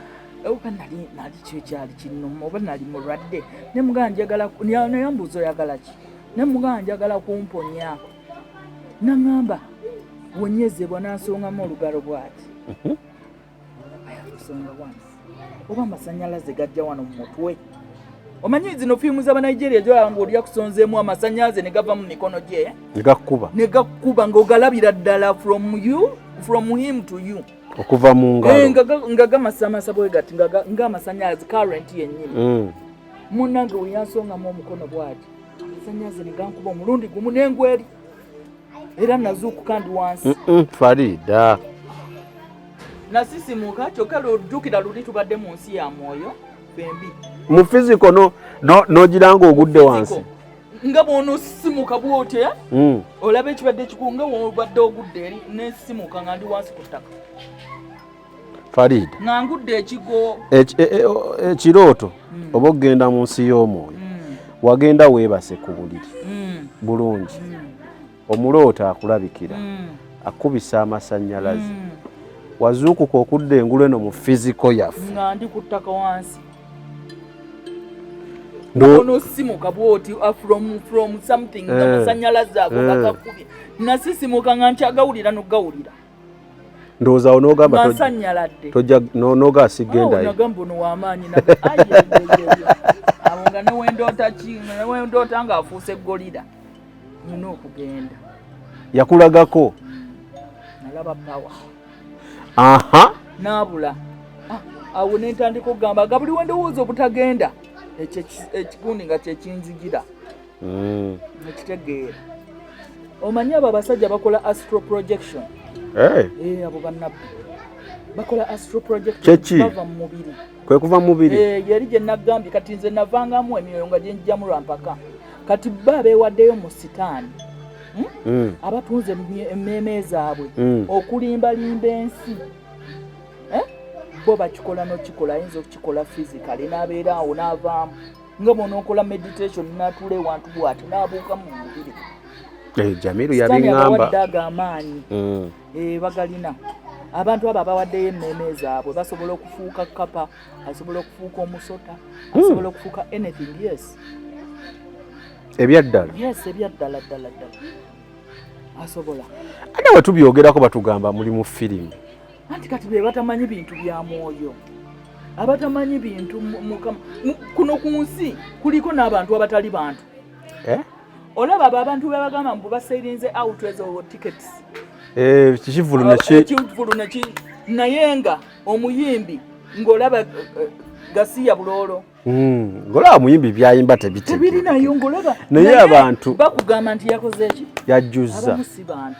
oba nali kyo kyali kinnuma, oba nali mulwadde, ne mugamba njagala, naye mbuuza, "Oyagala ki?" Ne mugamba, "Njagala kumponya." Naŋŋamba, "Wonyezebwa." Nansongamu olugalo bw'ati. Ayakusonga wano, oba amasanyalaze gajja wano mu mutwe. Omanyi zino fiimu z'Abanigeria gyolaba nga oli akusonzeemu amasanyalaze ne gava mu mikono gye. Negakuba. Ne gakuba ng'ogalabira ddala from you, from him to you. Okuva mu Eh, ngalo. nga gamasamasa bwe gati, ng'amasanyalaze, current yennyini. Munnange, we yansongamu omukono bw'ati, amasanyalaze ne gankuba omulundi gumu n'engweri, era nazuukuka ndi wansi. Farida. Nasisimuka, kyokka lwojjukira luli tubadde mu nsi ya mwoyo fembi. Mu physical no nogira nga ogudde wansi. Nga bw'onoosimuka bw'otya, eh? Olaba ekibadde kiku nga wobadde ogudde eri, nesimuka nga ndi wansi ku ttaka. Farida. Nga ngudde ekigo. Ekirooto oba okugenda mu nsi y'omwoyo, wagenda weebase ku buliri bulungi, omuloota akulabikira, akubisa amasannyalaze, wazuukuka okudda engulu eno mu physical yaffe. Nga ndi ku ttaka wansi. Onosimuka bwoti, from something nga masanyalaze ago gakakubye. Nasisimuka nga nkyagawulira nogawulira. Ndowooza awo n'ogamba nga nsanyaladde. Tojja n'ogaa sigendayo. Nagamba ono w'amaanyi, abo nga newendoota ki, newendoota ng'afuuse gorilla, nina okugenda. Yakulagako? Nalaba power. Naabula. Ah, awo nentandika okugamba nga buli wendowooza obutagenda, ekyo ekigundi nga kyekinzigira. Nekitegeera. Omanyi abo abasajja bakola astral projection. Hey. Eh, abo bannabbi bakola astral projection. Kyeki? Bava mu mubiri. Kwe kuva mu mubiri? Eh, yeri gye nagambye. Kati nze navangamu emyoyo nga gyenjjamu lwampaka. Kati ba beewaddeyo mu sitaani, Abatunze emmeeme zaabwe okulimbalimba ensi. Eh? Bo bakikola nokikola, ayinza okukikola physically n'abeera awo n'avaamu nga bw'onookola meditation, n'atuula ewantu bw'ati n'abuuka mu mubiri. Eh, Jamiru Sitaani yabiŋŋamba. abawadde ago amaanyi. Eh, bagalina. Abantu abo abawaddeyo emmeeme zaabwe basobola okufuuka kapa, asobola okufuuka omusota, asobola okufuuka anything, yes. Ebyaddala? Yes, ebyaddala ddala ddala asobola. Ate bwe tubyogerako batugamba muli mu firimu. Anti kati be batamanyi bintu bya mwoyo, abatamanyi bintu Mukama. Kuno ku nsi kuliko n'abantu abatali bantu. Eh? Olaba abo abantu bebagamba mbu basairinze out ezo tickets. Eh, kivulu neki. Ekivulu neki, naye nga omuyimbi ng'olaba gasiya buloolo. Ng'olaba muyimbi byayimba tebiri nayo ng'olaba naye abantu bakugamba nti yakoze eki yajjuzza. Abamu si bantu.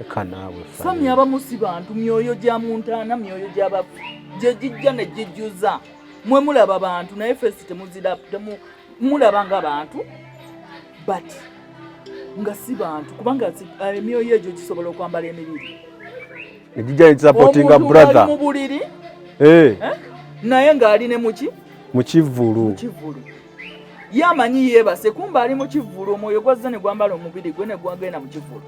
Eka naawe. Sami, abamu si bantu, myoyo gya mu ntaana, myoyo gy'abafu gye gijja ne gijjuza. Mwe mulaba bantu naye face temuzira, mulaba nga bantu but nga si bantu, kubanga emyoyo egyo gisobola okwambala emibiri. Egijja nesupportinga. Omuntu brother ng'ali mu buliri, Eh, naye ng'ali ne muki? Mu kivvulu. Kivvulu. Ye amanyi yeebase, kumba ali mu kivvulu, omwoyo gwazze ne gwambala omubiri gwe ne gwagenda mu kivvulu.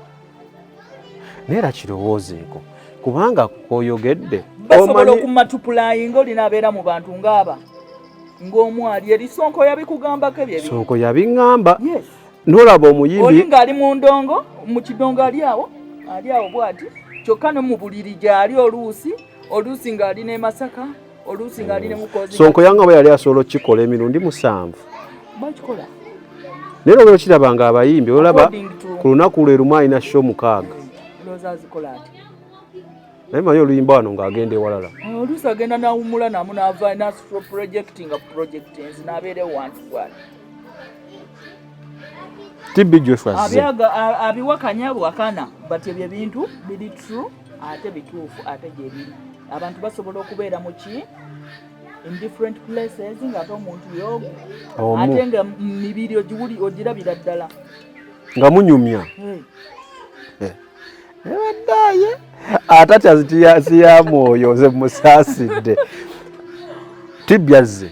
Naye era kirowoozeeko, kubanga koyogedde basobola okumultiplyinga, olina abeera mu bantu ng'aba ng'omu ali eri. Sonko yabikugambako ebyo ebintu. Sonko yabiŋŋamba. Yes. Nolaba oli omuyimbi ng'ali mu ndongo, mu kidongo, ali awo, ali awo bw'ati, kyokka ne mu buliri gy'ali, oluusi ng'ali ne Masaka, oluusi ng'ali ne Mukozi. Sonko yaŋŋamba yali asobola okukikola emirundi 7. Bakikola. Naye olwo okiraba nga abayimbi olaba According to- ku lunaku lwe lumu alina show 6. Olowooza azikola ati? Naye manyi oluyimba wano ng'agenda ewalala. Oluusi agenda n'awummula namu n'ava n'astral projecting, projectings, n'abeera ewantu bw'ati. TB Joshua azze. Abiwakanya bwakana, but ebyo ebintu biri true ate bituufu ate gyebiri. Abantu basobola okubeera mu ki, in different places, ng'ate omuntu yogu. Omu. Ate nga mibiri ogiwuli ogirabira ddala. Nga munyumya. Hey. Ebaddaye atatya siya mwoyo, nze musaasidde. TB azze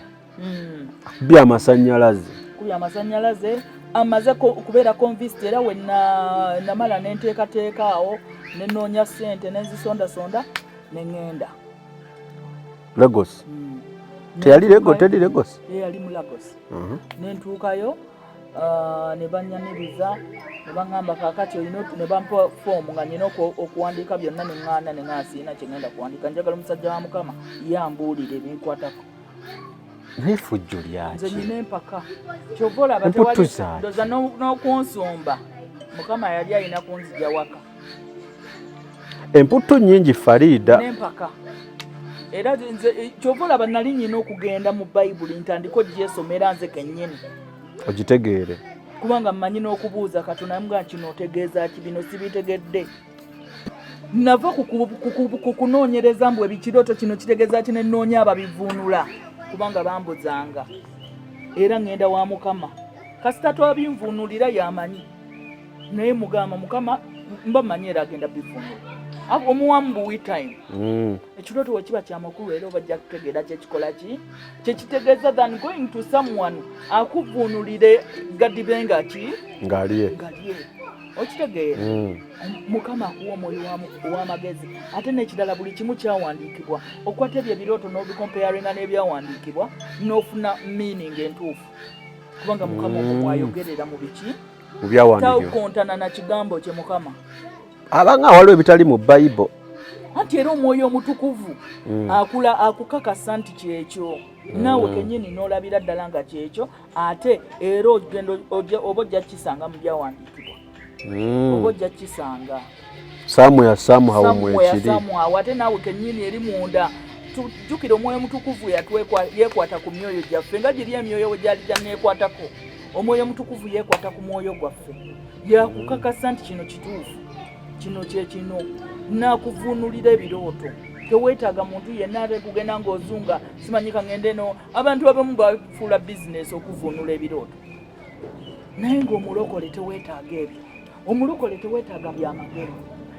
akubye amasannyalaze. Kubya amasannyalaze, amaze kubeera convinced. Era we namala nenteekateeka awo, nenoonya ssente, nenzisondasonda, neŋŋenda. Lagos. Teyali Lagos, teri Lagos. Ye yali mu Lagos. Nentuukayo, ne banyaniriza, ne baŋŋamba kaakati olina ne bampa foomu nga nina okuwandiika byonna, ne ŋŋaana, ne ŋŋaa siina kye ŋŋenda kuwandiika, njagala omusajja wa Mukama ye ambuulire ebinkwatako. Naye effujjo Nze lyaki? Nina empaka, kyova olaba Emputtu tewali zaaki? ndoza n'okunsumba Mukama yali alina kunzija waka. Emputtu nnyingi, Farida. N'empaka era nze kyova olaba nali nyina okugenda mu Bayibuli ntandika ogyesomera nze kennyini. Ogitegeere. Kubanga mmanyi n'okubuuza Katonda, mga kino otegeeza ki, bino sibitegedde. Nava ku kunoonyereza mbu ebikirooto kino kitegeeza ki, nenoonya ababivuunula, kubanga bambuzanga. Era ŋŋenda wa Mukama, kasita twabinvuunulira yamanyi, naye mugamba Mukama mba manyi era agenda bivuunula omuwamu buwi time. Ekirooto wekiba kyamakulu era obajja kutegeera kyekikola ki, kyekitegeeza, than going to someone akuvuunulire gadibe nga ki. Ng'alye. Ngalye, okitegeera? Mukama akuwa omwoyo ow'amagezi. Ate n'ekirala, buli kimu kyawandiikibwa. Okwata ebyo ebirooto n'obicomparinga n'ebyawandiikibwa n'ofuna meaning entuufu, kubanga Mukama omwo mwayogerera mu biki? Mu byawandiikibwa. Takontana na kigambo kye Mukama. Abanga waliwo ebitali mu Bayibo. Anti era Omwoyo Omutukuvu akula akukakasa nti kyekyo, naawe kennyini n'olabira ddala nga kyekyo. Ate era ogenda oba ojja kukisanga mu byawandiikibwa, oba ojja kukisanga somewhere, somehow. Somewhere, Mwekiri. Somehow. Ate naawe kennyini eri munda. Tujjukire Omwoyo Omutukuvu yeekwata ku myoyo gyaffe nga giri emyoyo we gyali gyaneekwatako. Omwoyo Omutukuvu yeekwata ku mwoyo gwaffe, yakukakasa nti kino kituufu, kino kyekino, nakuvuunulira ebirooto. Teweetaaga muntu yenna ate kugenda ng'ozunga simanyi kaŋŋende no. Abantu abamu bafuula bizinesi okuvuunula ebirooto, naye ng'omulokole teweetaaga ebyo. Omulokole teweetaaga byamagero.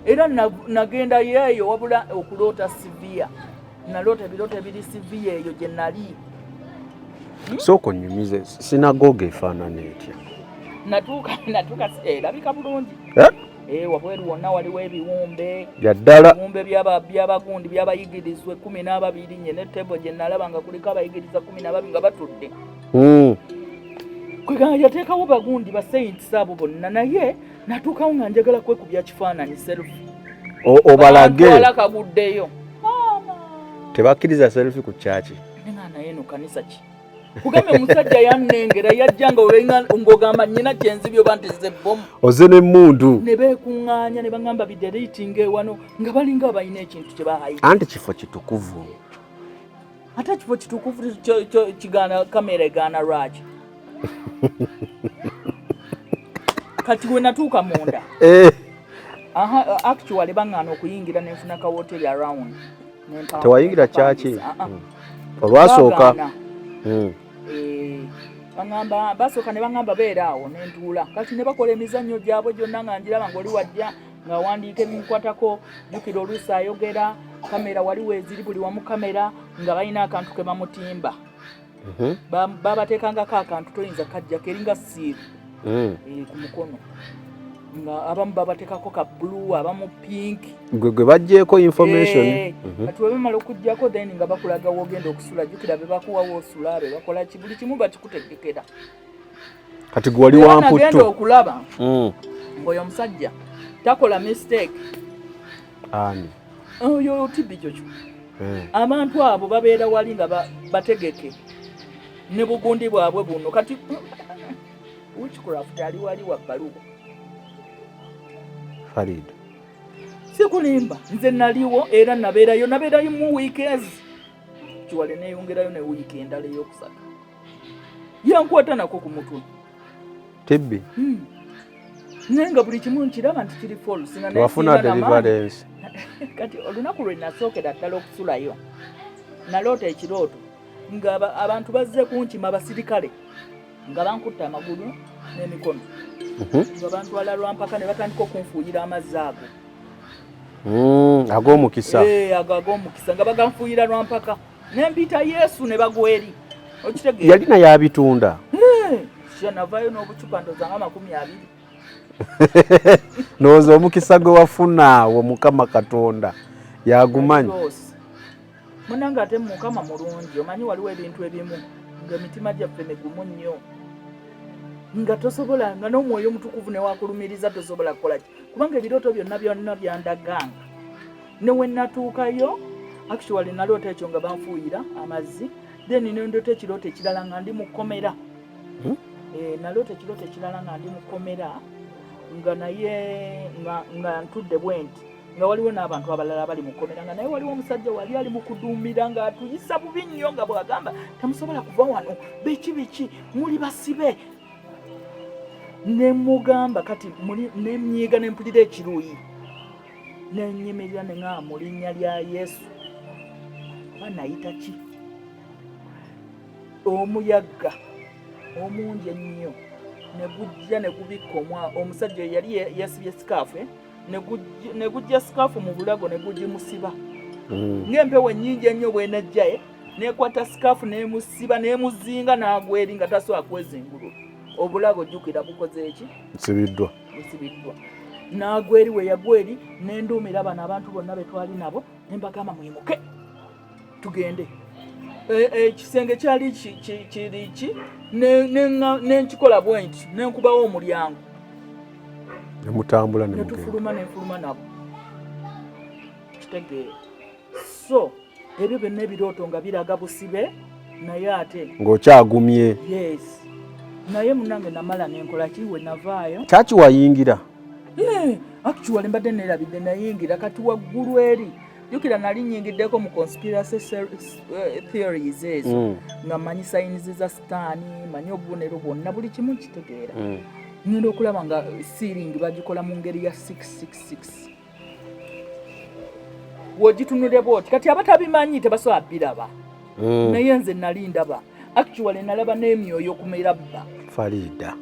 Era nagenda yeeyo, wabula okuloota severe, naloota ebirooto ebiri severe eyo gye nali. Sooka onyumize sinagoga efaanana etya? Natuuka, erabika bulungi. Eh? Eh, wabweru wonna waliwo ebiwumbe. Bya ddala. Ebiwumbe by'abagundi, by'abayigirizwa 12. Nye ne table gye nalaba nga kuliko abayigiriza 12 nga batudde. Kwegamba yateekawo bagundi ba saints abo bonna, naye natuukawo nga njagala kwekubya kifaananyi, selfie. Obalage. Bantwala kaguddeyo. Tebakkiriza selfie ku kyaki. Nenga naye no kanisa ki, kugambe omusajja yannengera, yajja nga ng'ogamba nnyina kyenzibyo oba nti ze bomu. Oze n'emmundu. Ne beekuŋŋaanya ne baŋŋamba bideletinga ewano, nga balinga abalina ekintu kye bahayi. Anti kifo kitukuvu. Ate ekifo kitukuvu kigaana kamera, egaana lwaki? Kati we natuuka munda, aha, actually baŋŋaana okuyingira, nenfuna ka hoteri around. Tewayingira kyaki? Ah, ah. Olwasooka? Bagaana. Eh, baŋŋamba, basooka ne baŋŋamba beera awo, nentuula. Kati ne bakola emizannyo gyabwe gyonna nga njiraba, ng'oli wajja ng'awandiika ebimukwatako. Jjukira oluusi ayogera, kamera wali weeziri buli wamu, kamera, nga balina akantu ke bamutimba. Babateekangako akantu, toyinza kajjako, eringa seal ku mukono, nga abamu babateekako ka blue, abamu pink. Gwe baggyeko information. Eh, kati bwe bamala okugjako, then nga bakulaga wogenda okusula. Jjukira be bakuwa woosula, be bakola ki, buli kimu bakikutegekera. Kati gwe wali Era nagenda wamputtu. okulaba ng'oyo omusajja takola mistake. Ani? Oyo TB Joshua. Abantu abo babeera wali nga bategeke ne bugundi bwabwe buno. Kati witchcraft ali wali wa bbaluwa. Farid. Sikulimba, nze naliwo era nabeerayo, nabeerayo mu weekends kiwale, neyongerayo ne wiiki endala eyokusatu, yankwata nako ku mutwe. Tibbi? Naye nga buli kimu nkiraba nti kiri false, nga naye Wafuna sirina namaanyi. deliverance? Kati olunaku lwe nasookera ddala okusulayo, naloota ekirooto nga abantu bazze kunkima, abasirikale, nga bankutta amagulu n'emikono, nga bantwala lwampaka, ne batandika okunfuuyira amazzi ago. Ag'omukisa. Eh, ago ag'omukisa, nga baganfuuyira lwampaka, nempita Yesu ne bagwa eri, okitegeera? Yalina yabitunda? Eh, sha, navaayo n'obucupa ndoza nga 20. Ndowooza omukisa gwe wafuna awo, Mukama Katonda yagumanyi. Loss. Munange, ate Mukama mulungi. Omanyi waliwo ebintu ebimu ng'emitima gyaffe migumu nnyo, nga tosobola, nga n'Omwoyo Omutukuvu newakulumiriza tosobola kukola ki, kubanga ebirooto byonna byonna byandaganga. Ne we natuukayo, actually naloota ekyo nga banfuuyira amazzi, then nendoota ekirooto ekirala nga ndi mu kkomera. Eh, naloota ekirooto ekirala nga ndi mu kkomera, nga naye nga ntudde bwe nti, nga waliwo n'abantu abalala abali mu kkomera, nga naye waliwo omusajja wali ali mu kuduumira ng'atuyisa bubi nnyo, nga bw'agamba, "Temusobola kuva wano, biki biki, muli basibe." Ne mugamba kati muli, nemnyiiga, nempulira ekiruyi, nenyimirira, ne ŋŋamba, "Mu linnya lya Yesu," oba nayita ki, omuyaga omungi ennyo ne gujja ne gubikka omusajja oyo yali yasibye sikaafu, eh? Ne gujja sikaafu mu bulago ne gugimusiba, ng'empewo ennyingi ennyo bw'enajjaye nekwata sikaafu n'emusiba n'emuzinga, n'agwa eri nga tasobola kwezingulula. Obulago, jjukira, bukoze eki? Nsibiddwa. Busibiddwa. N'agwa eri. We yagwa eri, nenduumira bano abantu bonna be twali nabo, ne mbagamba, "Mwimuke tugende." Ekisenge kyali kiri ki, nenkikola bwe nti, nenkubawo omulyango. Nemutambula nemugenda. Netufuluma, nenfuluma nabo, kitegeera? So ebyo byonna ebirooto nga biraga busibe, naye ate ng'okyagumye. Yes, naye munange namala nenkola ki, we navaayo. Kyaki wayingira? Eh, actually mbadde nerabidde, nayingira. Kati waggulu eri, jjukira nali nyingiddeko mu conspiracy theories ezo, nga manyi signs za sitaani, manyi obubonero bwonna, buli kimu nkitegeera. Ngenda okulaba nga ceiling bagikola mu ngeri ya 666, wogitunule bwoti. Kati abatabimanyi tebasobola biraba, naye nze nali ndaba. Actually nalaba n'emyoyo ku mirabba. Farida!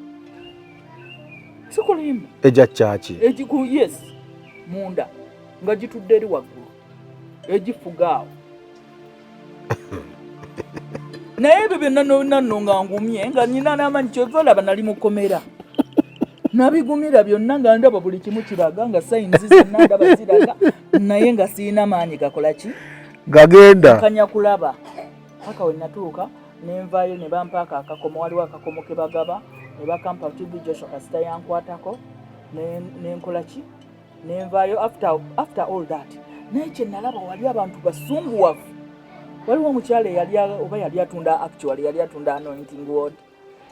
Sikulimba. Ejja kyaki? Egiku, yes, munda nga gitudde eri waggulu, egifuga awo. Naye ebyo byonna nonna nno nga ngumye, nga nina n'amaanyi. Kyova olaba nali mukomera, nabigumira byonna, nga ndaba buli kimu kiraga, nga signs zonna ndaba ziraga, naye nga sirina maanyi gakola ki? Gagenda. Kanya kulaba paka we natuuka nenvaayo, ne bampaako akakomo. Waliwo akakomo ke bagaba, ne bakampa. TB Joshua kasita yankwatako, nenkola ki, nenvaayo. After all that, naye kye nalaba, wali abantu basunguwavu. Waliwo omukyala eyali oba yali atunda, actually yali atunda anointing water.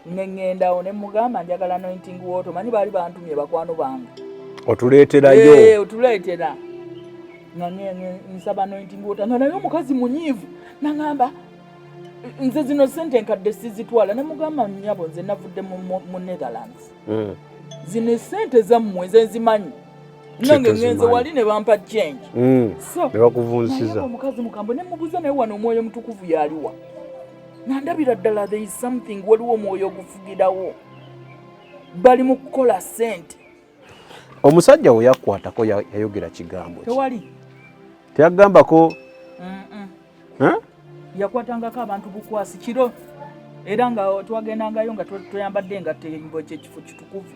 Neŋŋendawo ne mugamba, "Njagala anointing water." Omanyi baali bantumye bakwano bange. Otuleeterayo. Eh, otuleetera. Nga nsaba anointing water, nga naye omukazi munyiivu, naŋamba Nze zino sente enkadde sizitwala. Ne mugamba, "Nnyabo, nze navudde mu Netherlands. Zino esente zammwe nze nzimanyi. Nange ngenze Tezimanyi. wali ne bampa change." So Ne bakuvunsiza. Naye omukazi mukambwe, ne mubuuza, "Naye wano Omwoyo Omutukuvu yaliwa?" Nandabira ddala there is something, waliwo omwoyo ogufugirawo, bali mu kukola sente. Omusajja we yakwatako yayogera kigambo ki? Tewali. Teyagambako? Mm-mm. Eh? Yakwatangako abantu bukwasi kiro, era nga twagendangayo nga toyambadde engatto, ekyo ekifo kitukuvu.